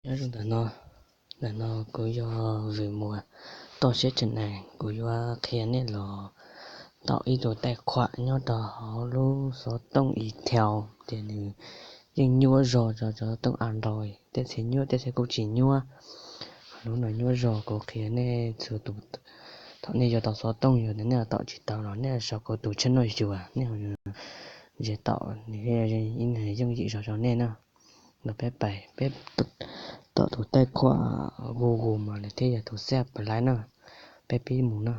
Nyob zoo ntawm no, ntawm no kuv yog Vwm Muas Toj Siab Channel, kuv yuav qhia nej los taum ib tug taij khuam nyob rau hauv lub xov tooj ib thau, ces nws yeej nyuaj zog rau cov tooj Android, tej txhia nyuaj tej txhia kuj tsis nyuab. Lub no nyuaj zog, kuv qhia nej txhua tus, thaum nej yuav tau xov tooj, yog nej taum tsis tau los nej sau kuv tus channel xyuas, nej ho ze taum, nws thiaj yooj yim zog rau nej na. Los peb pais, peb taum tus taij khuam Google mas nws thiaj yog tus xab plas na. Peb pib mus na.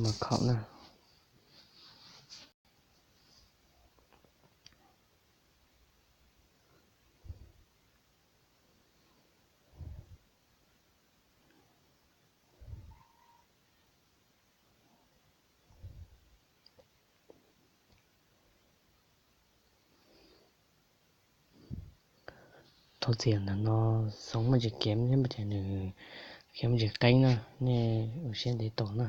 Maj khaum na. Thaum txias ntawm no xoo muaj tsis kiv thiab ces nws khiav muaj tsis qeeb na, nej ua siab ntev tos na.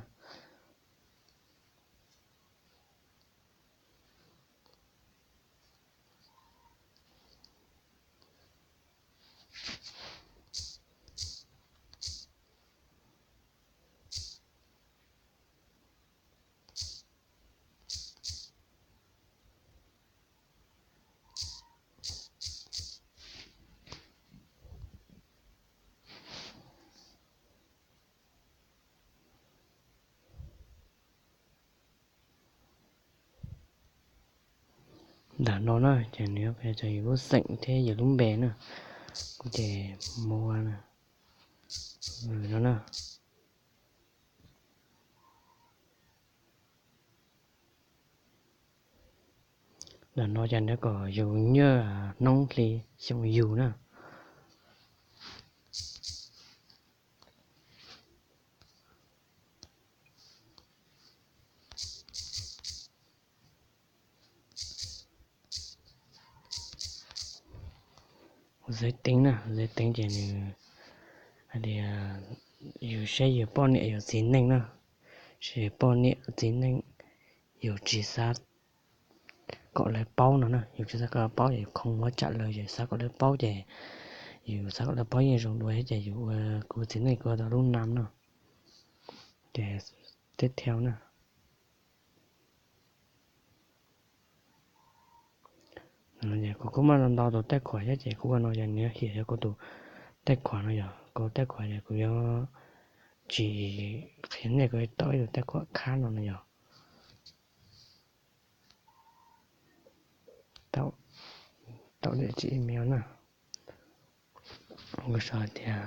Ntawm no na ces nws yuav qhia txog yus lub xeem thiab yus lub npe na. Kuv ces Muas no na. Ntawm no ces nws kom yus nyiaj hnub hli xyoo yug na. Zeb teev na, zeb teev ces nws hais tias yus saib yus poj niam yus txiv neej na, saib yus poj niam txiv neej, yus tsis xav kom lawv paub no na, yus tsis xav kom lawv paub ces yus khoo muab tsam lawv, yus xav kom lawv paub ces, yus xav kom lawv paub yeej zoo dua thiab ces yus ua kuv txiv neej kuv ua tau lub nam no. Ces tib thau na. Kuv kuj muaj ntau tus taij khuam thiab ces kuv ua no ces nws hiam yog kuv tus taij khuam no yog, kuv taij khuam ces kuv yuav tsis qhia nej, kuv taum ib tug taij khuam khab no no yog. Taum, taum ib tsi email na. Kuv sau tias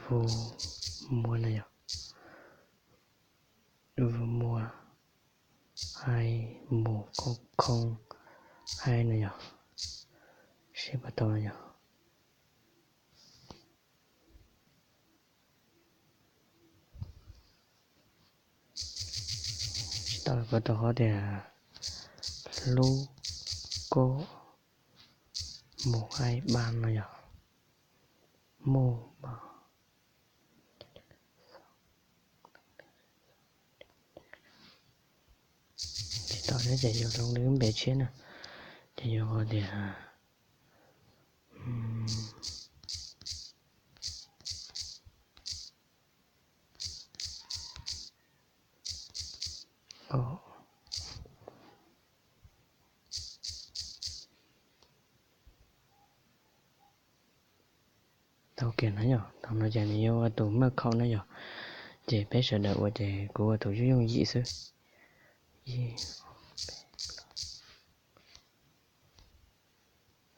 Vwm Muas no yog, Vwm Muas hai mus khoo khoo hai no yog, seb puas tau no yog. Tsis tau, kuv tau qhov tias hlub koj mus hai ba no yog, mus ba. Tsis tau thiab ces yus zoo li lub npe tshiab na, ces yus hu tias Tau kiag no yog, thaum no ces nws yuav ua tus maj khaum na yog, ces peb sawv daws ua ces kuv ua tus yooj yooj yim xwb.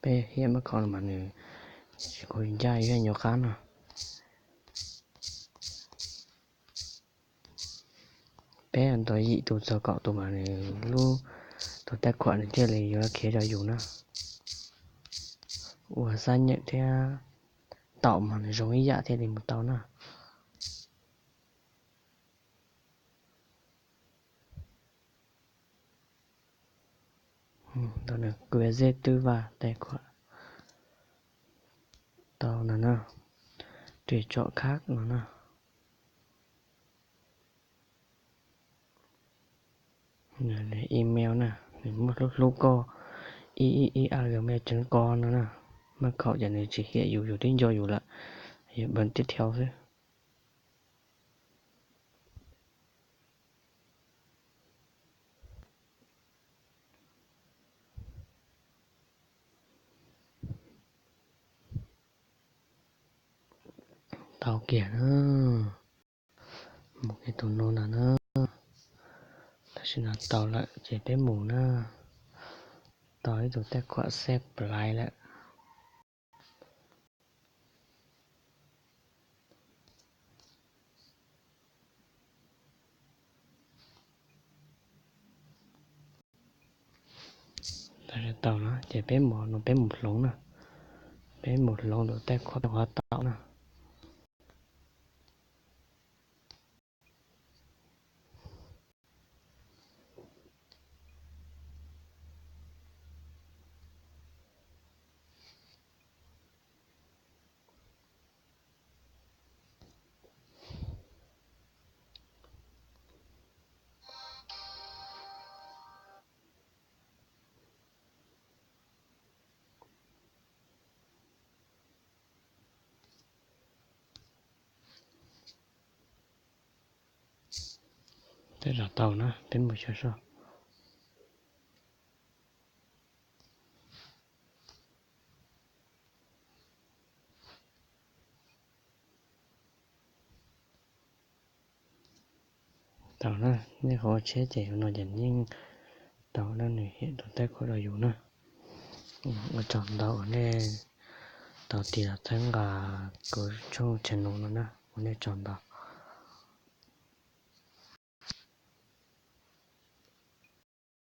Peb hiam maj khaum no mas nws kuj ncaj ib nyuag qab no. Peb ntaus yim tus txog kaum tus mas nws lub tus taij khuam nws thiaj li yuav khiav rau yus na. Ua xab nyeem thiab taum mas nws zoo ib yam thiaj li mus tau na. Ntawm no kuv zej twb vaj taij khuam tau no na, ris tsom khab no na. Email na, Nws muab hlub hlub koj ib ib ib a gmail tseem ko no na. Maj khaum ces nws tsis hiam yus, yus twb nco yus lawm. Yus bấm tiếp theo xwb. Tau kiag na. Mus kiag tus no ntag na. Tam sim no tau lawm ces peb mus na. Tau ib tug tej khuam xeb plais lawm. Tau na ces peb mus no, peb mus hloov na. Peb mus hloov tus tej khuam qhov tau na. Tej zaum tau na, peb mus xyuas soj. Tau na, nej qhov ua tsheb ces no ces yeej tau na, nws hiam tus tej khuam rau yus na. Ua tsaug ntau uas nej tau tig los txhawb nqa kuv tshooj channel no na, ua nej tsaug ntau.